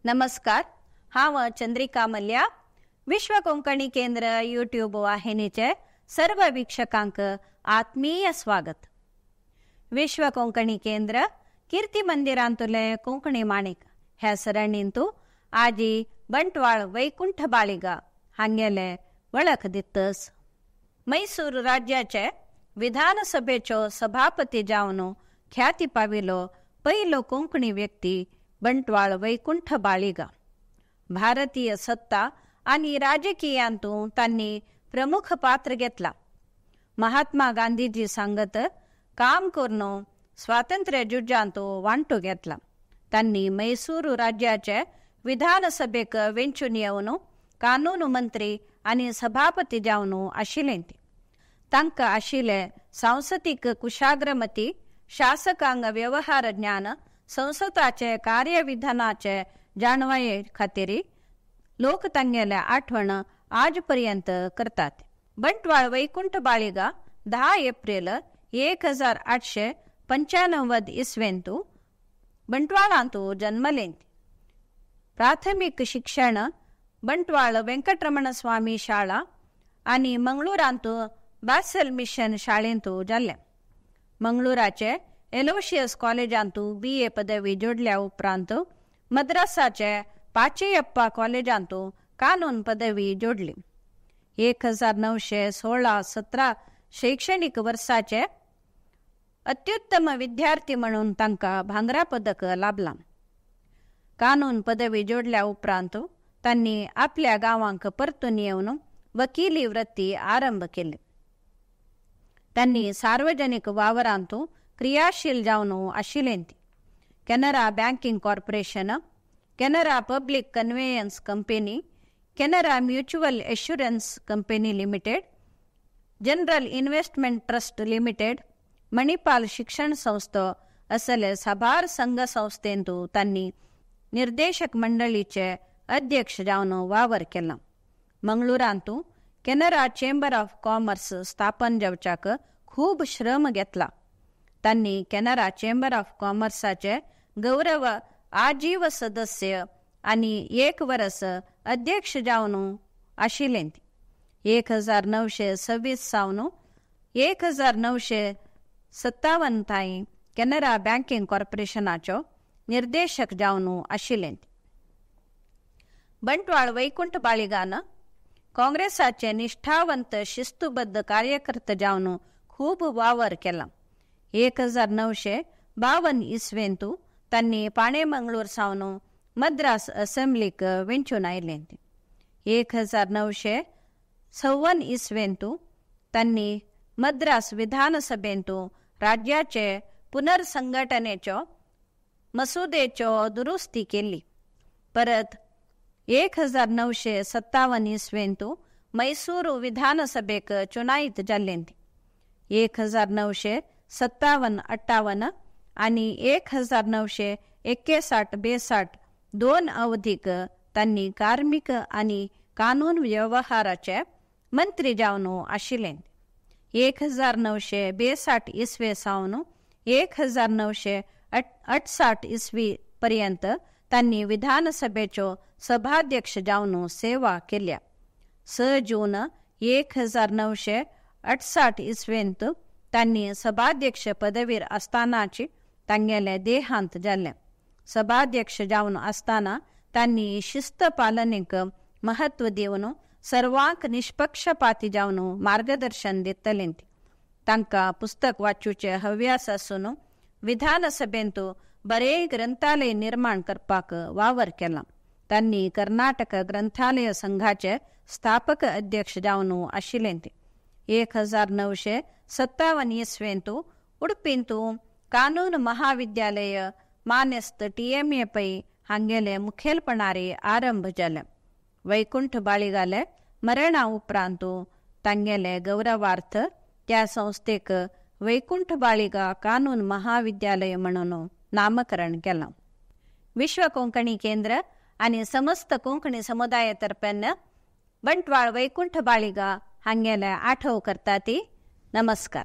नमस्कार, हांव चंद्रिका मल्या. विश्व कोंकणी केंद्र यूट्यूब वाहिनीचे सर्व वीक्षकांक आत्मीय स्वागत. विश्व कोंकणी केंद्र कीर्ती मंदिरांतुले कोंकणी माणिक ह्या सरणींतू आजी बंटवाळ वैकुंठ बाळिगा हांगेले वळख दितस. मैसूर राज्याचे विधानसभेचो सभापती जावन ख्याती पाविलो पयलो कोंकणी व्यक्ती बंटवाळ वैकुंठ बाळिगा. भारतीय सत्ता आणि राजकीयांतू तांणी प्रमुख पात्र घेतला. महात्मा गांधीजी सांगत काम करून स्वातंत्र्य झुजांतू वांटो घेतला. तांणी मैसूर राज्याचे विधानसभेक वेंचून येवन कानून मंत्री आनी सभापती जावन आशिल्ले. तांकां आशिल्ले सांसदीक कुशाग्रमती, शासकांग व्यवहार ज्ञान, संसदाचे कार्यविधानाचे जाणवाये खातीर लोक तांगेले आठवण आज पर्यंत करतात. बंटवाळ वैकुंठ बाळिगा 10 एप्रिल 1895 इस्वेंतू बंटवाळांतू जन्मले. प्राथमिक शिक्षण बंटवाळ वेंकटरमण स्वामी शाळा आनी मंगळूरांतू बासेल मिशन शाळेंतू जाल्लें. मंगळूराचे एलोशियस कॉलेजांतू BA पदवी जोडल्या उपरांत मद्रासाचे पाचेयप्पा कॉलेजांतू कानून पदवी जोडली. 1916-17 शैक्षणिक वर्साचे अत्युत्तम विद्यार्थी म्हणून तांकां भांगरा पदक लाभलां. कानून पदवी जोडल्या उपरांत तांणी आपल्या गांवांक परतून येवन वकिली वृत्ती आरंभ केली. तांणी सार्वजनिक वावरांतू क्रियाशील जावन आशिल्ले. Canara banking corporation, Canara public conveyance company, Canara mutual assurance company limited, general investment trust limited, Manipal शिक्षण संस्था असले साबार संघ संस्थेंतू तांणी निर्देशक मंडळीचे अध्यक्ष जावन वावर केला. मंगळूरांतू केनरा चेंबर ऑफ कॉमर्स स्थापन जावच्याक खूब श्रम घेतला. तांणी केनरा चेंबर ऑफ कॉमर्साचे गौरव आजीव सदस्य आनी 1 वरस अध्यक्ष जावन आशिल्ले. 1926 सावन 1957 थांय केनरा बँकिंग कॉर्पोरेशनाचो निर्देशक जावन आशिल्ले. बंटवाळ वैकुंठ बाळिगान काँग्रेसाचे निष्ठावंत शिस्तुबद्ध कार्यकर्ते जावन खूब वावर केला. 1952 इस्वेंतू तांणी पाणेमंगळूर सावन मद्रास असेंब्लीक वेंचून आयले. 1956 इस्वेंतू तांणी मद्रास विधानसभेंतू राज्याचे पुनर्संघटनेचो मसुदेचो दुरुस्ती केली. परत 1957 इस्वेंतू मैसूर विधानसभेक चुनायत जाल्ले. 1957-58 आनी 1961-62 2 अवधीक तांणी कार्मिक आनी कानून व्यवहाराचे मंत्री जावन आशिल्ले. 1962 इस्वे सावन 1968 इस्वी पर्यंत तांणी विधानसभेचो सभाध्यक्ष जावन सेवा केल्या. 6 जून 1968 इस्वेंत तांणी सभाध्यक्ष पदवीर आसतानाची तांगेले देहांत जाल्लें. सभाध्यक्ष जावन आसतना तांणी शिस्त पालनेक महत्व दिवन सर्वांक निष्पक्षपाती जावन मार्गदर्शन दितलें. तांकां पुस्तक वाचूचे हव्यास आसून विधानसभेंतू बरे ग्रंथालय निर्माण करपाक वावर केला. तांणी कर्नाटक ग्रंथालय संघाचे स्थापक अध्यक्ष जावन आशिल्ले. 1957 इस्वेंतू उडपींतू कानून महाविद्यालय मानेस्त TMA पै हांगेले मुखेलपणारे आरंभ जाले. वैकुंठ बाळिगाले मरणा उपरांतू तांगेले गौरवार्थ त्या संस्थेक वैकुंठ बाळिगा कानून महाविद्यालय म्हणून नामकरण केलां. विश्व कोंकणी केंद्र आनी समस्त कोंकणी समुदायातर्फेन बंटवाळ वैकुंठ बाळिगा हांगेले आठव करता ती. नमस्कार.